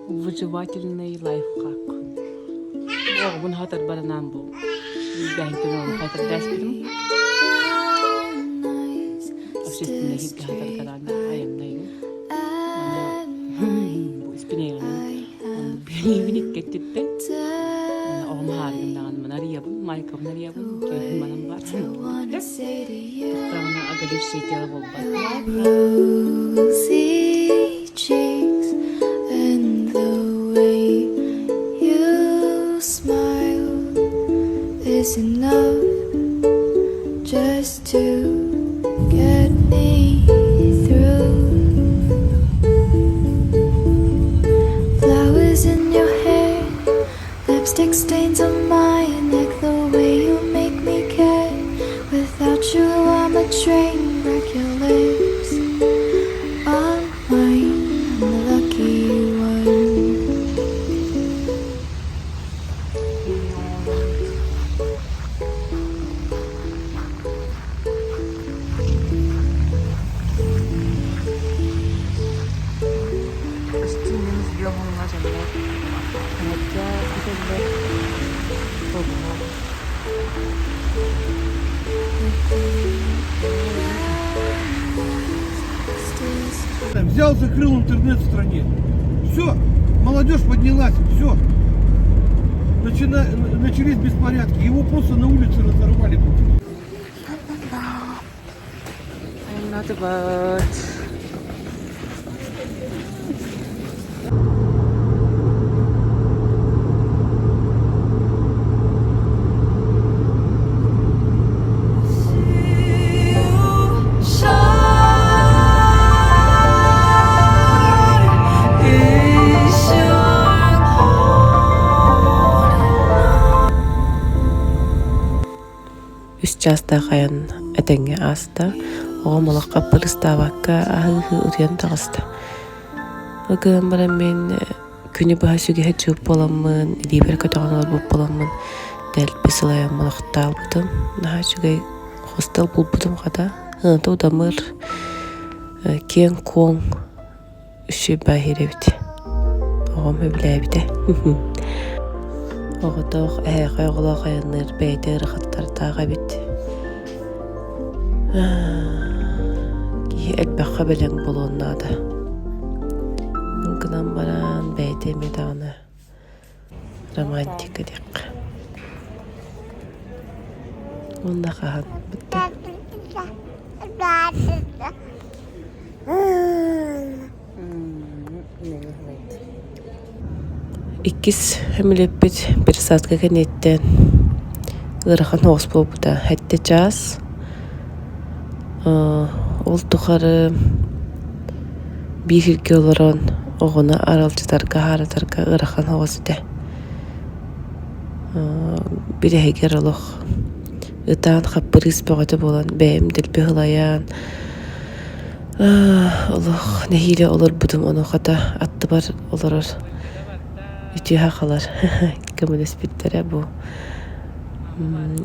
Выживательный лайфхак. Оҕобун хатарбар анаан бу бэһин оҕону хатардаспытым. Общественный хитгэ хатаргараан айаннайым. Бу испинэйэҕин билиибин иккэттиттэн оҕом хаарыгыннаҕын мын арыйабын, майкабын арыйабын, киэһин манан бар. Туттаҕына оголившее тело буолбат. Rosy cheeks and the way you smile is enough just to get me through. Flowers in your hair, lipstick stains on my neck, the way you make me care. Without you, I'm a train wreck. Your lips on mine, I'm the lucky one. Үстүүнүмүз биоһуҥҥа дьоннор Анатя күтэллэр тобуһу Взял, закрыл интернет в стране. Все, молодежь поднялась, все. Начина... Начались беспорядки. Его просто на улице разорвали. I'm not about. Үс чаастаах айан этэҥҥэ ааста, оҕом олоххо ыстаабакка аһыы-аһыы утуйан таҕыста. Ол гынан баран мин күнү быһа сүгэһэ чуут буоламмын, илиибэр көтөҕөн олорбут буоламмын дэлби сылайан олохтообутум. Наһаа үчүгэй хостел булбутум хата. Ыната удамыр, киэҥ-куоҥ үчүгэй баһыыр эбит. Оҕом сөбүлээбитэ. Оҕотоох эһээхэй оҕолоох айанныыр бэйэтэ ыарахаттардаах эбит. Киһи элбэххэ бэлэм буолуон наада. Ол гынан баран бэйэтэ эмиэ даҕаны романтика диэххэ. Уонна хаһан бүттэ. Иккис сөмөлүөппүт пересадка кэнниттэн ыарахан соҕус буолбута. Сэттэ чаас. Ол тухары биир сиргэ олорон оҕону аралдьытарга, хааратарга ыарахан соҕус этэ. Бирэһигэр олох ытаан хаппырыыс бөҕөтө буолан бэйэм дэлби сылайан олох нэһиилэ олорбутум ону хата аттыбар олорор үтүө сахалар көмөлөспүттэрэ бу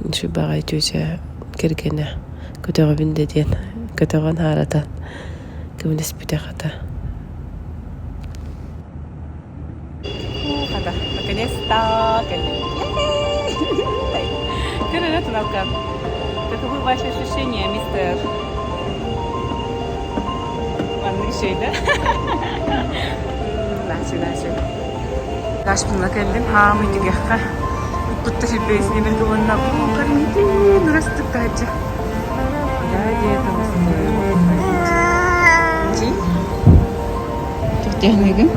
үчүгэй тетя кэргэнэ көтөҕөбүн да диэн көтөҕөн хааратан көмөлөспүтэ хата Хата, наконец-то кэллим. Көр Туналка. Каковы ваши ощущения, мистер? Маннык şey да? Дальше, дальше. Дашпынла кэллим. Хаамый түгэххэ. Уккутта сюрпризни бир уонна кармити нурастык таһыччы. Да, где-то Чи? Технигин?